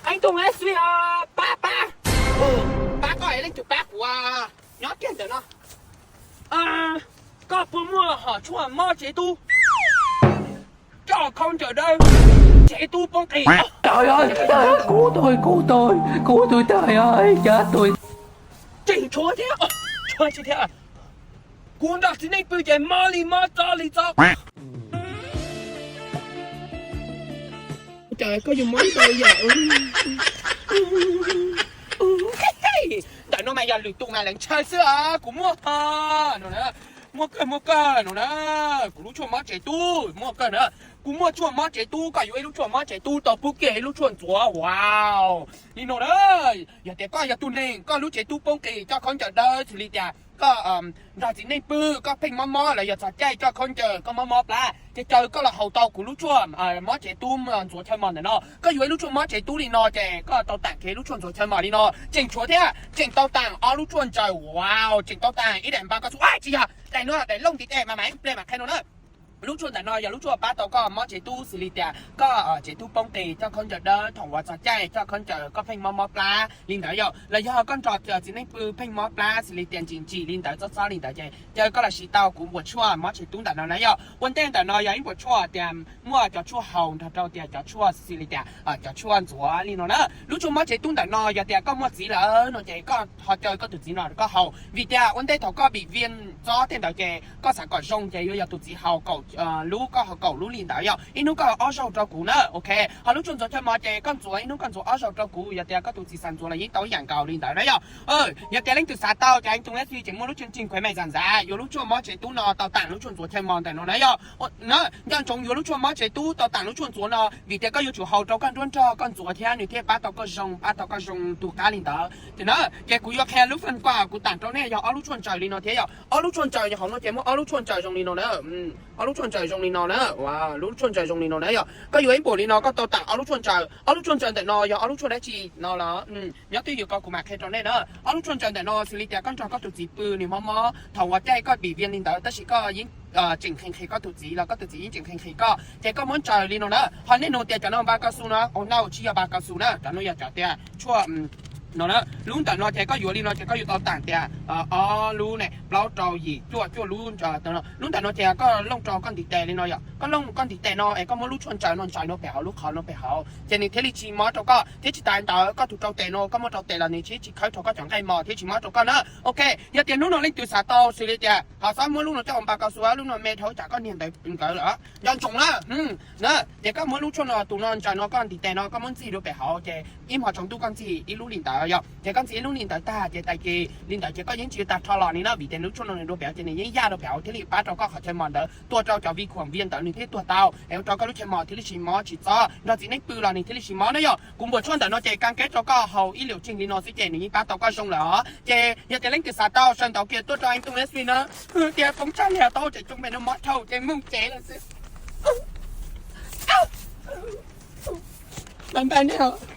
Ej, tus me xwb, pab, pab, pab koj, leej twg pab kuv nyob kiag ntawm no. Koj puas muaj hom tshuaj mob tsev tub, coj khaub ncaws dawb, tsev tub poob qis? Kuv tus, kuv tus, kuv tus tawg, cas tus tseem tshuav thiab, tshuav tsis thiab. Kuv nrog txiv neej pw ces mob li mob, txob li txob. Cas koj yuav mob ntau yam? Ntawm no mas yog lwm tus mas lees tshaw xwb os, kuv muaj ho no na, muaj kawg, muaj kawg no na. Kuv lub tshuaj mob tsev tub muaj kawg na. Kuv muaj tshuaj mob tsev tub, koj yuav ib lub tshuaj mob tsev tub tau pub kiag ib lub tshuaj ntxuav, wow, li no na. Yog tias koj yog tus neeg koj lub tsev tub poob qis, coj khaub ncaws dawb, xws li tias koj nrog txiv neej pw, koj pheej mob mob los yog txog caij coj khaub ncaws koj mob mob plab, ces caw koj los haus tau kuv lub tshuaj mob tsev tub ntxuav chaw mos ntawm no. Koj yuav ib lub tshuaj mob tsev tub li no ces koj tau taam kiag lub tshuaj ntxuav chaw mos li no, tseem tshuav thiab, tseem tau taam ob lub tshuaj ntsaws, wow, tseem tau taam ib daim npa koj xu, tsis yog, daim no daim looj ntiv tes mas mam ib pliag mam qhia no na. Lub tshuaj ntawm no yog lub tshuaj pab tau koj mob tsev tub, xws li tias koj tsev tub poob qis, coj khaub ncaws dawb, thaum uas txog caij coj khaub ncaws koj pheej mob mob plab li ntawd yom, los yog koj nrog txiv neej pw pheej mob plab, xws li tias ntsim ntsim li ntawd, txob txob li ntawd ces caw koj los siv tau kuv npuas tshuaj mob tsev tub ntawm no na yom. Ua ntej ntawm no yog ib npuas tshuaj tias muaj cov tshuaj haus nrog rau tias cov tshuaj xws li tias cov tshuaj ntxuav li no na. Lub tshuaj mob tsev tub ntawm no yog tias koj muaj txiv lawm no ces koj ho caw koj tus txiv no koj haus, vim tias ua ntej thaum koj bị viêm txob tej ntawd ces koj xav kom zoo ces yuav yog tus txiv haus kaum lub, koj haus kaum lub li ntawd yom, ib hnub koj haus ob zaug rau kuv na, ok. Ho lub tshuaj ntxuav chaw mos ces koj ntxuav ib hnub koj ntxuav ob zaug rau kuv, yog tias koj tus txiv xav ntxuav los yeej tau ib yam nkaus li ntawd na yom. Yog tias leej twg xav tau ces tus S V ces muaj lub chương trình khuyến mại giảm giá, yuav lub tshuaj mob tsev tub no tau taam lub tshuaj ntxuav chaw mos ntawm no na yom. Nco ntsoov yuav lub tshuaj mob tsev tub tau taam lub tshuaj ntxuav no, vim tias koj yuav tsum haus rau koj nruab nrog koj ntxuav thiab nws thiaj pab tau koj zoo, pab tau koj zoo tu qab li ntawd. Ces na, ces kuv yuav qhia lub phần quà kuv taam rau nej yog ob lub tshuaj ntsaws li no thiab yom. Ob lub tshuaj ntsaws yog hauv no ces muaj ob lub tshuaj ntsaws zoo li no na. Ob lub tshuaj ntsaws zoo li no na, lub tshuaj ntsaws zoo li no na yom. Koj yuav ib npuas li no koj tau taam ob lub tshuaj ntsaws. Ob lub tshuaj ntsaws ntawm no yog ob lub tshuaj dab tsi no los nyob twj ywm ko kuv mam qhia rau nej na. Ob lub tshuaj ntsaws ntawm no xws li tias koj nrog koj tus txiv pw nws mob mob, thaum uas caij koj bị viêm li ntawd tab sis koj yeej tseem nqhis nqhis koj tus txiv los koj tus txiv yeej tseem nqhis nqhis koj ces koj muab ntsaws li no na. Ho nej nug tias cov no npa cao su no, oh no tsis yog npa cao su na, cov no yog cov tias tshuaj no na. Lub ntawm no ces koj yuav li no ces koj yuav tau taam tias ob lub ne, plaub rau yim cuaj, cuaj lub. Lub ntawm no ces koj looj rau koj ntiv tes li no yom, koj looj koj ntiv tes no es koj muab lub tshuaj ntsaws no ntsaws no pem hauv, lub qhov no pem hauv ces nws thiaj li tsis mob rau koj thiab. Tsis tas ntawd koj tus rau tes no koj muab rau tes los nws thiaj tsis khawb rau koj cov nqaij mos thiab tsis mob rau koj na. Ok, yog tias hnub no leej twg xav tau xws li tias ho xob muab lub no coj ua npa cao su, lub no me dhau ib tsam koj niag ntawd nkawd lawm. Nco ntsoov na, na, ces koj muab lub tshuaj no, tus no ntsaws no koj ntiv tes no koj muab ntxig dua pem hauv ces ib hmo tsaus ntuj koj ntxig ib lub li ntawd yom, ces koj ntxig ib lub li ntawd tag ces tag kis li ntawd ces koj yeej tsis tag rho los li na, vim tias lub tshuaj no nws dua pem hauv ces nws yeej yaj dua pem hauv thiaj li pab rau koj qhov chaw mos ntawd tuag rau cov vi khuam viêm ntawd nws thiaj tuag tau es ua rau koj lub chaw mos thiaj li tsis mob tsis txob, nrog txiv neej pw los nws thiaj li tsis mob na yom. Kuv npuas tshuaj ntawm no ces kab keb rau koj haus ib lwm tseg li no xwb ces nws yeej pab tau koj zoo lawm os. Ces yog tias leej twg xav tau sawv ntawd kiag tuaj rau tus S V na, tias poob tsag li tau tseem coob pem no mob dhau ces moog cev lawm xwb. Bye bye nej.